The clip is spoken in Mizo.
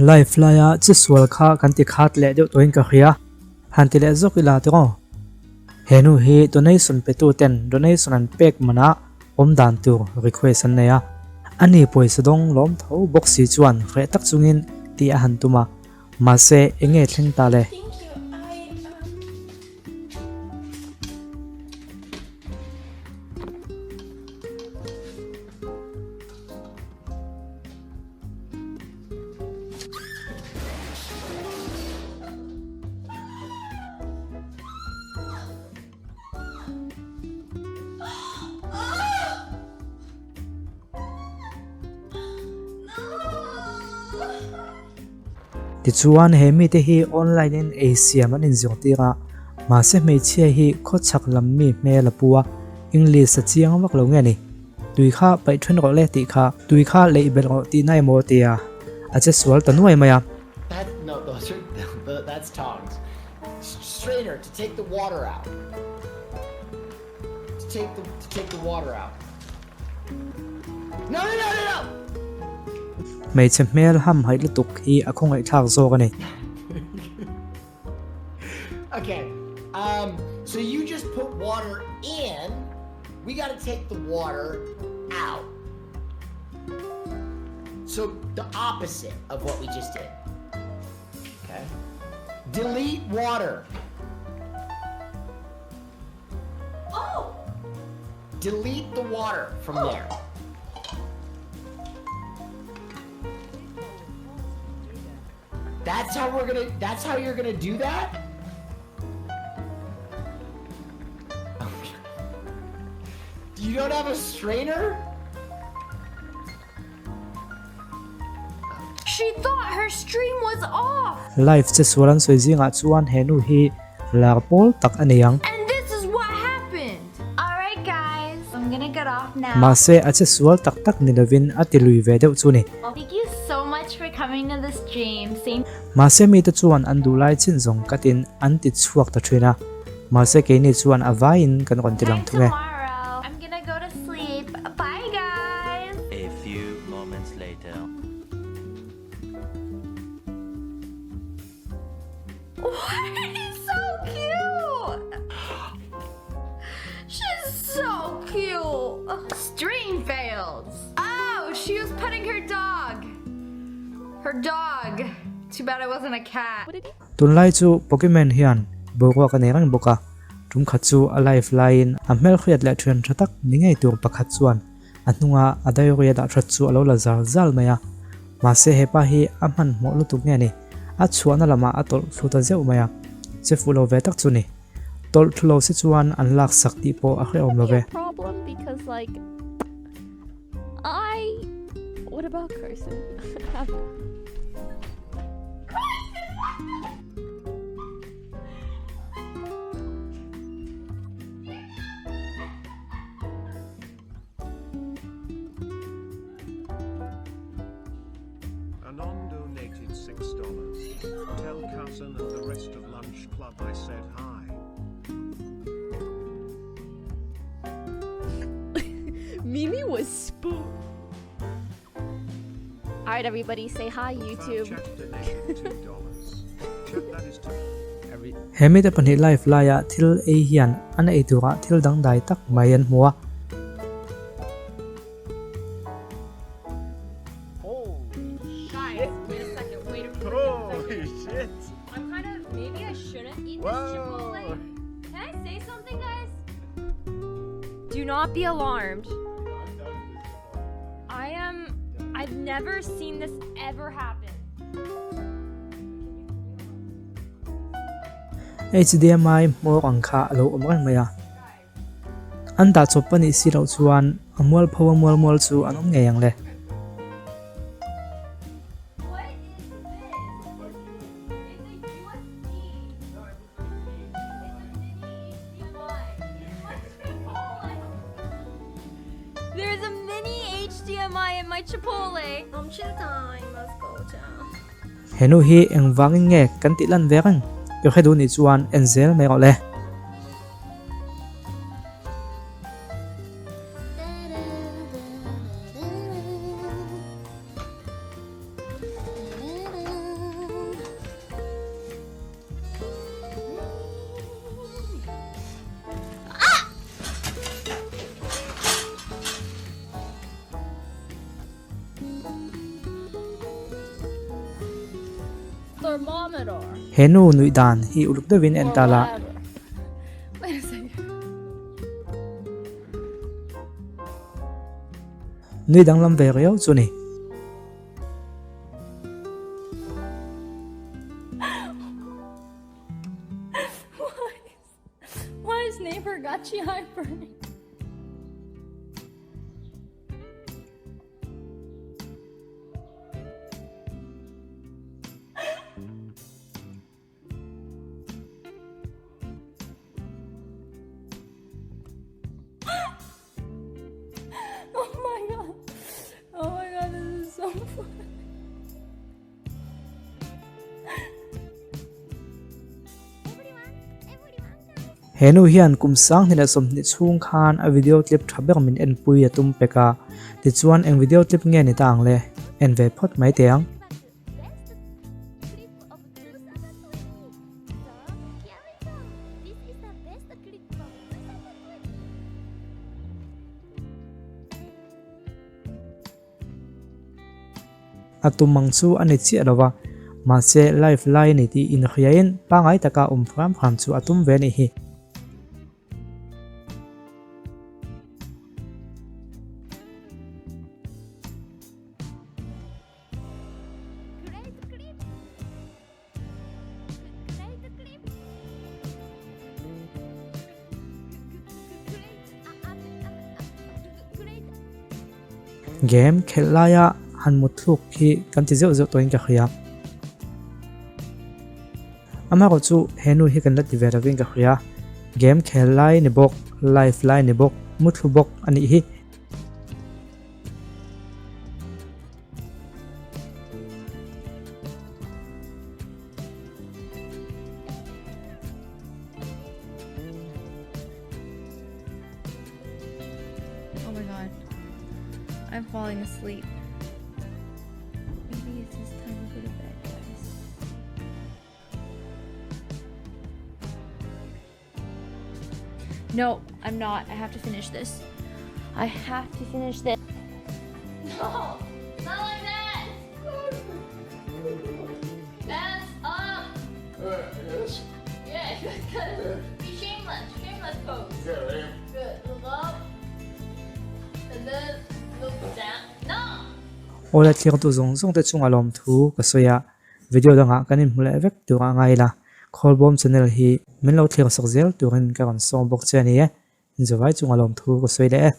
Live laia chisual kha kan ti khat leh deuh tawhin ka hria. Han ti leh zawk ila tiraw? He nu hi donation petu ten donation an pek manah awm dan tur request an nei a. Ani pawisa dawng lawm tho bawk si chuan hreh tak chungin tih a han tum a. Mahse enge thleng ta le? Tichuan he mite hi online in ei siam an inzirtir a, mahse hmeichhia hi khawchhak lam mi hmel a pu a, English a chiang vak lo nge ni? Tui kha paih then rawh le tih kha tui kha leih belh rawh tih na emaw tia a che sual ta nuai mai a. Hmeichhe hmel ham haih lutuk hi a khawngaihthlak zawk a ni. Okay, um, so you just put water in. We got to take the water out. So the opposite of what we just did. Okay. Delete water. Oh! Delete the water from oh. there. That's how we're gonna, that's how you're gonna do that? You don't have a strainer? She thought her stream was off. Live che sual an sawi zingah chuan he nu hi lar pawl tak a ni ang. And this is what happened. Alright guys, I'm gonna get off now. Mahse a che sual tak tak ni lovin a ti lui ve deuh chu ni. Thank you so much for coming to the stream. Same. Mahse mite chuan an duh lai chin zawng katin an ti chhuak ta thin a, mahse keini chuan a vaiin kan rawn ti lang thung e. I'm gonna go to sleep. Bye guys. A few moments later. He's so cute. She's so cute. Stream fails. Oh, she was petting her dog. Her dog. Too bad it wasn't a cat. Tunlai chu Pokemon hian boruak a nei reng bawk a, tum khat chu a live laiin a hmelhriat leh thian tha tak ni ngei tur pakhat chuan a hnunga a diary a dah that chu a lo la zal zal mai a. Mahse hepa hi a hmanhmawh lutuk nge ni, a chhuahna lamah a tawlh thlu ta zeuh mai a, che fuh lo ve tak chu ni. Tawlh thlu lo si chuan an lak sak tih pawh a hrehawm lo ve. Anon donated $6. Tell Carson and the rest of Lunch Club I said hi. Mimi was spooked. All right, everybody, say hi, YouTube. Chat donated $2. Chat that is two. Every He mite pahnih live laia thil ei hian an ei turah thil dangdai tak mai an hmu a. Guys, wait a second. Wait a Holy shit! I'm kind of maybe I shouldn't eat this Chipotle. Can I say something, guys? Do not be alarmed. I am. I've never seen this ever happen. HDMI hmawr ang kha a lo awm reng mai a. An dah chawp a nih si loh chuan a mualpho a mual mual chu an awm ngei ang le. There's a mini HDMI in my Chipotle. He nu hi engvangin nge kan tih lan ve reng? I hre duh nih chuan en zel mai rawh le. thermometer. He nu nuih dan hi uluk deuhin en Or ta la. whatever. Wait a second. Nui danglam ve riau chu ni. Why is, why is neighbor got you eye burning? Oh my god. Oh my god, this is so funny. He nu hian kum 2020 chhung khan a video clip tha ber min enpui a tum pek a, tichuan eng video clip nge ni ta ang le, en ve phawt mai teh ang. A tum ang chu a ni chiah lo va, mahse live lai a ni tih inhriain pangngai taka awm hram hram chu a tum ve a nih hi. Game khelh laia han mut thluk hi kan ti zeuh zeuh tawhin ka hria. Amaherawh chu he nu hi kan la ti ve lovin ka hria. Game khel lai ni bawk, live lai ni bawk, muthlu bawk a nih hi. Oh my god. I'm falling asleep. Maybe it's just time to go to bed, guys. No, I'm not. I have to finish this. I have to finish this. No, not like that. That's up. Yes. Yeah, good. Be shameless. Shameless pose. Yeah, Good. Look up. And then look down. No! Awle thlir tu zawng zawng te chunga lawm thu ka sawi a, video dangah kan inhmu leh vek tur a ngai la, Khawlbawm channel hi min lo thlir sak zel turin ka rawn sawm bawk che a ni e, inzawai chunga lawm thu ka sawi leh e.